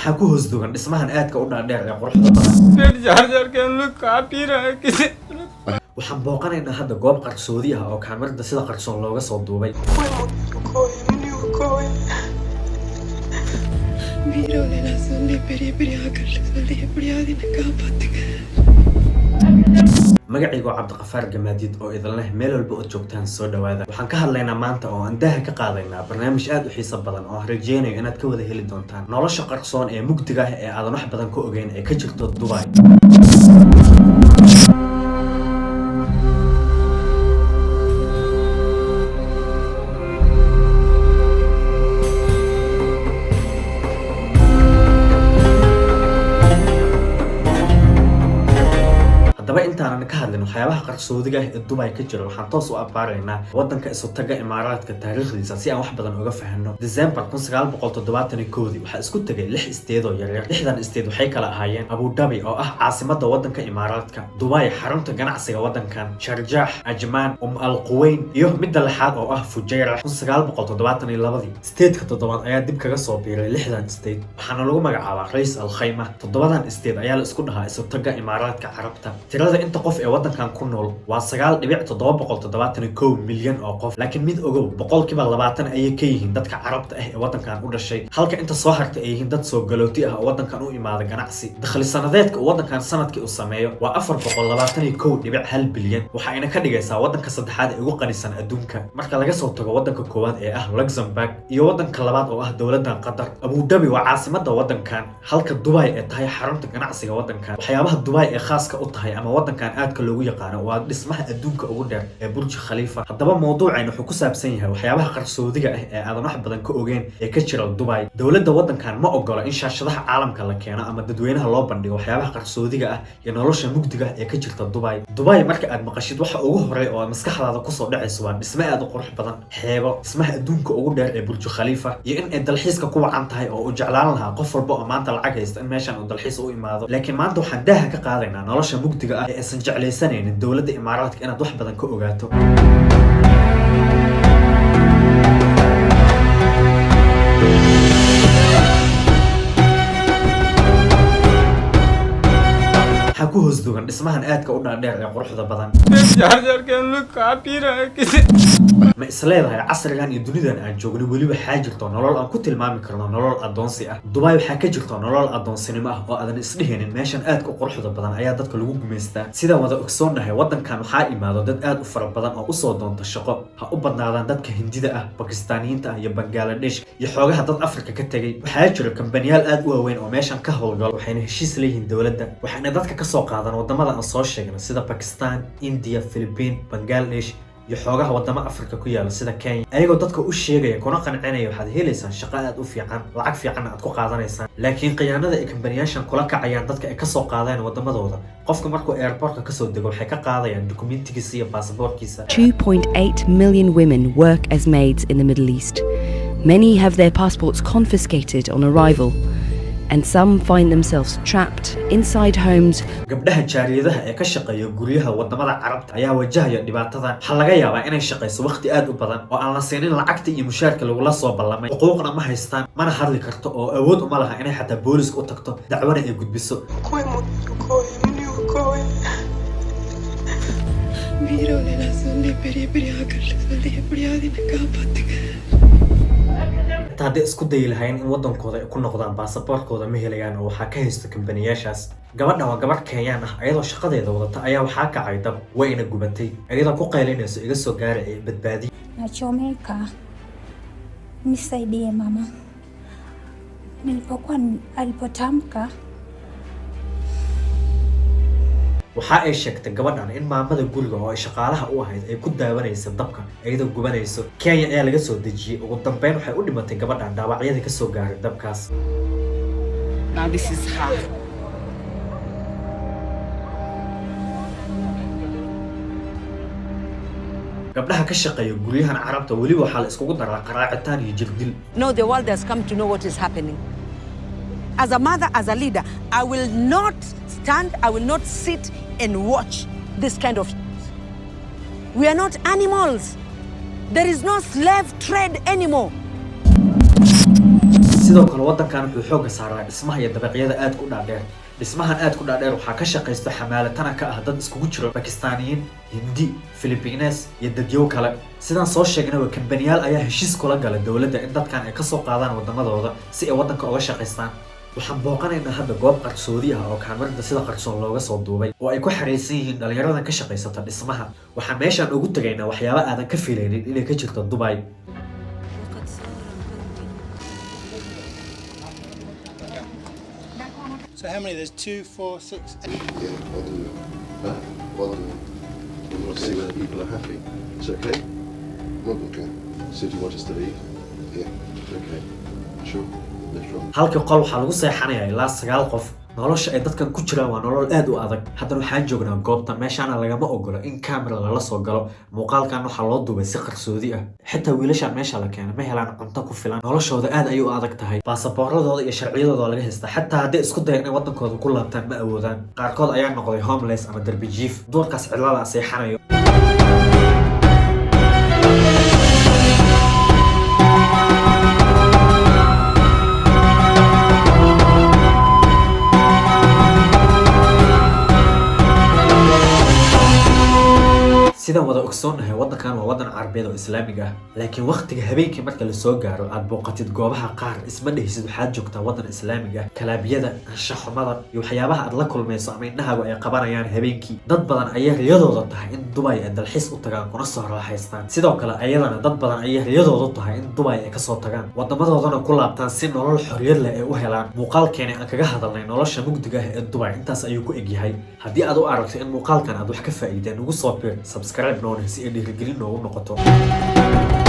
Maxaa ku hoos dugan dhismahan aadka u dhaadheer ee quruxda badan? फिर झाड़ झाड़ के हम लोग खा पी रहे हैं किसी। Waxaan booqanaynaa hadda goob qarsoodi ah oo kaamirada sida qarsoon looga soo duubay. பீரோல நான் சொல்லி பெரிய பெரிய ஆட்கள்கிட்ட சொல்லி எப்படியாவது என்னை காப்பாத்துங்க. Magacaygu waa Cabdiqafaar Gamaadiid oo idin leh meel walba ood joogtaan soo dhawaada. Waxaan ka hadlaynaa maanta oo aan daaha ka qaadaynaa barnaamij aad u xiiso badan oo aan rajeynayo inaad ka wada heli doontaan nolosha qarsoon ee mugdiga ah ee aadan wax badan ka ogeyn ee ka jirto Dubai. Haddaba intaanan ka hadlin waxyaabaha qarsoodiga ah ee Dubai ka jira, waxaan toos u abbaaraynaa waddanka Isutaga Imaaraadka taariikhdiisa si aan wax badan uga fahanno. December 1971-dii waxaa isku tegay lix state oo yaryar. Lixdan state waxay kala ahaayeen Abu Dhabi oo ah caasimadda waddanka Imaaraadka, Dubai xarunta ganacsiga waddankan, Sharjah, Ajman, Al Quwain iyo midda lixaad oo ah Fujairah. 1972-dii stateka toddobaad ayaa dib kaga soo biiray lixdan state, waxaana lagu magacaabaa Ras Al Khaimah. Toddobadan state ayaa la isku dhahaa Isutaga Imaaraadka Carabta. Tirada inta qof ee waddankan ku nool waa 9.771 milyan oo qof, laakiin mid ogow, 20% ayay ka yihiin dadka Carabta ah ee waddankan u dhashay, halka inta soo hartay ay yihiin dad soo galooti ah oo waddankan u imaada ganacsi. Dakhli sanadeedka uu waddankan sanadkii uu sameeyo waa 421.1 bilyan, waxa ayna ka dhigaysaa waddanka saddexaad ee ugu qanisan adduunka marka laga soo tago waddanka koowaad ee ah Luxembourg iyo waddanka labaad oo ah dowladdan Qatar. Abu Dhabi waa caasimadda waddankan, halka Dubai ay tahay xarunta ganacsiga waddankan. Waxyaabaha Dubai ee khaaska u tahay ama waddankan aadka loogu yaqaano waa dhismaha adduunka ugu dheer ee Burj Khalifa. Haddaba mawduucan wuxuu ku saabsan yahay waxyaabaha qarsoodiga ah ee aadan wax badan ka ogeyn ee ka jira Dubai. Dowladda waddankan ma ogola in shaashadaha caalamka la keeno ama dadweynaha loo bandhigo waxyaabaha qarsoodiga ah iyo nolosha mugdiga ah ee ka jirta Dubai. Dubai marka aad maqashid, waxa ugu horey oo maskaxdaada kusoo dhacayso waa dhisme aad u qurux badan, xeebo, dhismaha adduunka ugu dheer ee Burj Khalifa iyo in ay dalxiiska ku wacan tahay oo uu jeclaan lahaa qof walba oo maanta lacag haysta in meeshan uu dalxiis u imaado. Laakiin maanta waxaan daaha ka qaadaynaa nolosha mugdiga ah ee aysan jeclaysanaynin dowladda Imaaraadka inaad wax badan ka ogaato. Maxaa ku hoos dugan dhismahan aadka u dhaadheer ee quruxda badan? फिर झाड़ झाड़ के हम लोग खा पी रहे हैं किसी। Ma isleedahay casrigan iyo dunidan aan joogno weli waxaa jirto nolol aan ku tilmaami karno nolol addoonsi ah? Dubai waxaa ka jirto nolol addoonsinimo ah oo aadan isdhehaynin meeshan aadka u quruxda badan ayaa dadka lagu gumaystaa. Sidaan wada ogsoonnahay, waddankan waxaa imaado dad aad u fara badan oo usoo doonta shaqo, ha u badnaadaan dadka Hindida ah, Bakistaaniyiinta ah iyo Bangaladesh iyo xoogaha dad Afrika ka tegay. Waxaa jira kambaniyaal aad u waaweyn oo meeshan ka howlgalo, waxayna heshiis leeyihiin dowladda, waxayna dadka kasoo qaadan wadamada aan soo sheegnay sida Bakistan, India, Philippine, Bangladesh iyo xoogaha wadamo Afrika ku yaala sida Kenya, ayagoo dadka u sheegaya kuna qancinaya waxaad helaysaan shaqo aad u fiican, lacag fiicanna aad ku qaadanaysaan. Laakiin khiyaanada ay kambaniyaashan kula kacayaan dadka ay kasoo qaadeen wadamadooda, qofka markuu airportka kasoo dego waxay ka qaadayaan dukumentigiisa iyo baasaboorkiisa. 2.8 million women work as maids in the Middle East. Many have their passports confiscated on arrival, and some find themselves trapped inside homes. Gabdhaha jaariyadaha ee ka shaqeeya guryaha wadamada Carabta ayaa wajahaya dhibaatadan. Waxaa laga yaabaa inay shaqayso waqti aad u badan oo aan la siinin lacagta iyo mushaarka lagula soo ballamay. Xuquuqna ma haystaan, mana hadli karto oo awood uma laha inay xataa booliska u tagto, dacwana ay gudbiso. பீரோல நான் சொல்லி பெரிய பெரிய ஆட்கள்கிட்ட சொல்லி எப்படியாவது என்னை காப்பாத்துங்க. Xitaa hadday isku dayi lahayn in waddankooda ay ku noqdaan, baasaboorkooda ma helayaan oo waxaa ka haysto kambaniyaashaas. Gabadhan waa gabadh Kenyaan ah. Ayadoo shaqadeeda wadata ayaa waxaa kacay dab, wayna gubatay, ayadoo ku qaylinayso "Iga soo gaara ee badbaadiya." Nachomeka, nisaidie mama. Nilipokuwa alipotamka Waxa ay sheegtay gabadhan in maamada guriga oo ay shaqaalaha u ahayd ay ku daawanaysa dabka iyadoo gubanayso. Kenya ayaa laga soo dejiyey. Ugu dambeyn waxay u dhimatay gabadhan dhaawacyadii kasoo gaaray dabkaas. Now this is her. Gabdhaha ka shaqeeya guryahan Carabta weliba waxaa la iskugu daraa qaraacitaan iyo jirdil. No, the world has come to know what is happening. As a mother, as a leader, I will not stand, I will not sit and watch this kind of. We are not animals. There is no slave trade anymore. Sidoo Sidoo kale waddankan wuxuu xoogga saaraa dhismaha iyo dabaqyada aad u dhaadheer. Dhismahan aad ku dhaadheer waxaa ka shaqaysto xamaalatana ka ah dad iskugu jiro Bakistaaniyiin, Hindi, Philippines iyo dadyow kale. Sidaan soo sheegnaba, kambaniyaal ayaa heshiis kula gala dowladda in dadkan ay kasoo qaadaan wadamadooda si ay waddanka uga shaqaystaan. Waxaan booqanaynaa hadda goob qarsoodi ah oo kaamirada sida qarsoon looga soo duubay oo ay ku xariisan yihiin dhalinyaradan ka shaqaysata dhismaha. Waxaan meeshaan ugu tegaynaa waxyaabo aadan ka filaynin inay ka jirto Dubai. وقد صار قلبي So how many? There's two, four, six, eight. Yeah, I'll do that. I'll do it. We want to see whether people are happy. Is it okay? Okay. So do you want us to leave? Yeah. Okay. Sure. No problem. Halkii qol waxaa lagu seexanayaa ilaa sagaal qof. Nolosha ay dadkan ku jiraan waa nolol aad u adag. Haddana waxaan joognaa goobta. Meeshaana lagama ogolo in camera lala soo galo. Muuqaalkan waxaa loo duubay si qarsoodi ah. Xitaa wiilashan meesha la keenay ma helaan cunto ku filan. Noloshooda aad ayay u adag tahay. Baasaboorradooda iyo sharciyadooda waa laga haystaa. Xataa hadday isku dayaan inay waddankooda ku laabtaan, ma awoodaan. Qaarkood ayaa noqday homeless ama derbi jiif, duurkaas cidlada seexanayo. Sidaan wada ogsoonnahay, waddankan waa waddan Carabeed oo Islaamiga ah, laakiin waqtiga habeenkii marka la soo gaaro aad booqatid goobaha qaar, isma dhehisid waxaad joogtaa waddan Islaamiga ah. Kalaabiyada, anshaxumada iyo waxyaabaha aad la kulmayso ama indhahaagu ay qabanayaan habeenkii, dad badan ayay riyadooda tahay in Dubai ay dalxiis u tagaan kuna soo raaxaystaan. Sidoo kale ayadana dad badan ayay riyadooda tahay in Dubai ay kasoo tagaan, wadamadoodana ku laabtaan si nolol xorriyad leh ay u helaan. Muuqaalkeeni aan kaga hadalnay nolosha mugdiga ah ee Dubai intaas ayuu ku egyahay. Haddii aad u aragto in muuqaalkan aad wax ka faa'iideen, ugu soo biir, subscribe noone si ay dhiirigelin noogu noqoto.